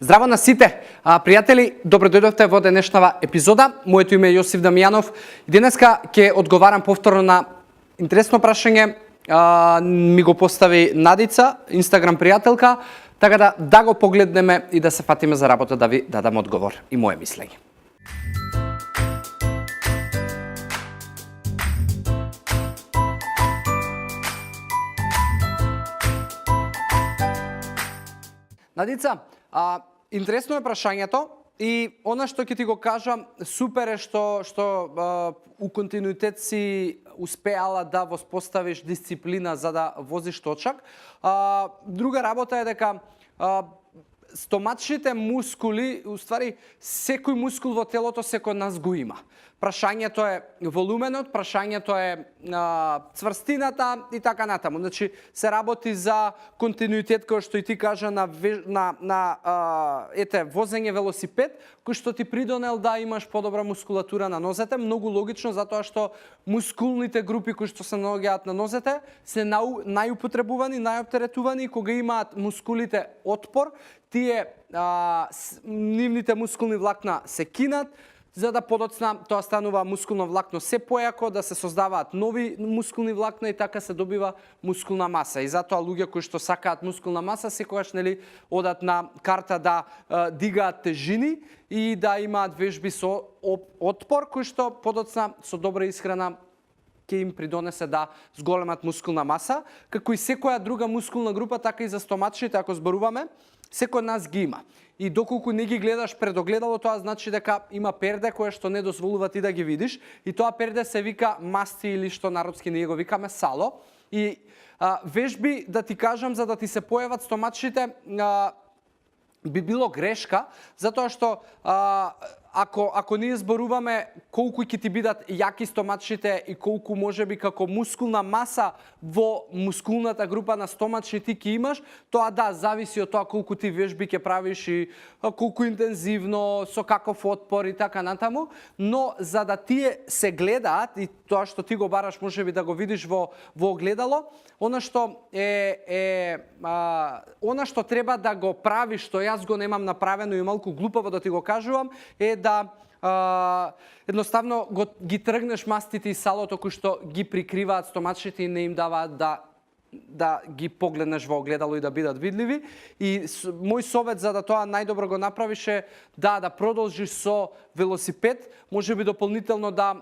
Здраво на сите! Пријатели, добро дојдовте во денешнава епизода. Моето име е Јосиф Дамјанов и денеска ќе одговарам повторно на интересно прашање. Ми го постави Надица, Инстаграм пријателка, така да го погледнеме и да се фатиме за работа да ви дадам одговор и моје мислење. Надица, интересно е прашањето и она што ќе ти го кажам, супер е што у континуитет си успеала да воспоставиш дисциплина за да возиш точак. Друга работа е дека стомачните мускули, уствари секој мускул во телото секој од нас го има. Прашањето е волуменот, прашањето е цврстината и така натаму. Значи се работи за континуитет кој што и ти кажа на возење велосипед, кој што ти придонел да имаш подобра мускулатура на нозете, многу логично затоа што мускулните групи кои што се наоѓаат на нозете се најупотребувани, најоптеретувани кога имаат мускулите отпор, тие нивните мускулни влакна се кинат, за да подоцна тоа станува мускулно влакно се појако, да се создаваат нови мускулни влакна и така се добива мускулна маса. И затоа луѓе кои што сакаат мускулна маса секогаш одат на карта да дигаат тежини и да имаат вежби со отпор кои што подоцна со добра исхрана ќе им придонесе да зголемат мускулна маса, како и секоја друга мускулна група, така и за стомачните, ако зборуваме, секој од нас ги има. И доколку не ги гледаш пред огледало, тоа значи дека има перде кое што не дозволува ти да ги видиш, и тоа перде се вика масти или што народски ние го викаме сало. И вежби, да ти кажам, за да ти се појават стомачните, би било грешка, затоа што ако ние зборуваме колку ќе ти бидат јаки стомачите и колку можеби како мускулна маса во мускулната група на стомачни ти ќе имаш, тоа зависи од тоа колку ти вежби ќе правиш и колку интензивно, со каков отпор и така натаму, но за да тие се гледаат и тоа што ти го бараш можеби да го видиш во огледало, она што она што треба да го правиш, што јас го немам направено и малку глупаво да ти го кажувам, е да едноставно ги тргнеш мастите и салото кои што ги прикриваат стомачните и не им даваат да ги погледнеш во огледало и да бидат видливи. И мој совет за да тоа најдобро го направиш е да продолжиш со велосипед, можеби дополнително да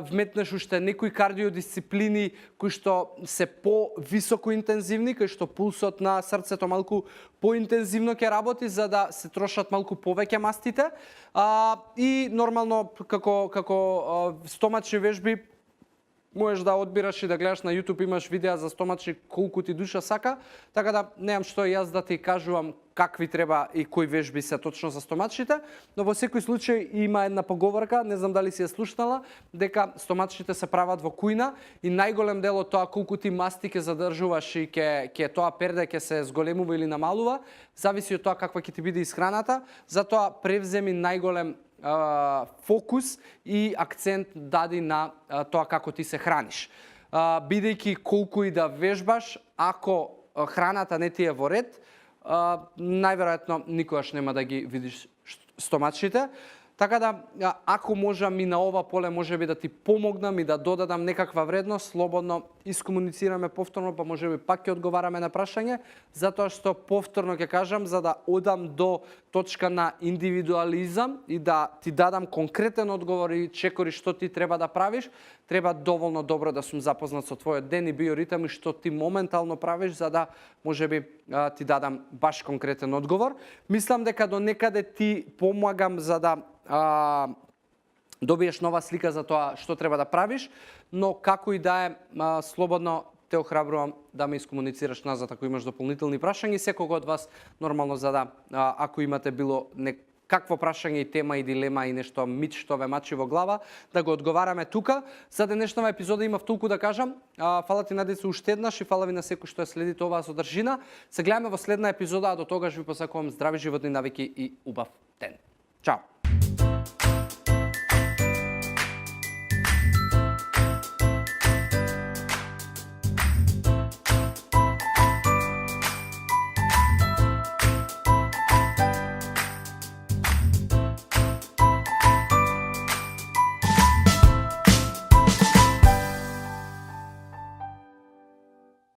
вметнеш уште некои кардиодисциплини кои што се по-високо интензивни, кои што пулсот на срцето малку поинтензивно ќе работи за да се трошат малку повеќе мастите. И нормално како стомачни вежби можеш да одбираш и да гледаш на YouTube, имаш видеа за стомачни колку ти душа сака, така да немам што јас да ти кажувам какви треба и кои вежби се точно за стомачните, но во секој случај има една поговорка, не знам дали си ја слушнала, дека стомачните се прават во кујна и најголем дел од тоа колку ти масти ќе задржуваш и ќе тоа перде ќе се зголемува или намалува, зависи од тоа каква ќе ти биде исхраната, затоа превземи најголем фокус и акцент дади на тоа како ти се храниш. Бидејќи колку и да вежбаш, ако храната не ти е во ред, најверојатно никогаш нема да ги видиш стомачните. Така да, ако можам и на ова поле можеби да ти помогнам и да додадам некаква вредност, слободно искомуницираме повторно, па можеби пак ќе одговараме на прашање, затоа што повторно ќе кажам, за да одам до точка на индивидуализам и да ти дадам конкретен одговор и чекори што ти треба да правиш, треба доволно добро да сум запознат со твојот ден и биоритам и што ти моментално правиш, за да можеби ти дадам баш конкретен одговор. Мислам дека до некаде ти помагам за да добиеш нова слика за тоа што треба да правиш, но како и да е, слободно те охрабрувам да ме искомуницираш назад ако имаш дополнителни прашања и секого од вас нормално за да ако имате било какво прашање и тема и дилема и нешто мит што ве мачи во глава, да го одговараме тука. За денешнава епизода имав толку да кажам. Фала ти Надица уште еднаш и фала ви на секој што ја следите оваа содржина. Се гледаме во следна епизода, а до тогаш ви посакувам здрави животни навики и убав ден. Чао!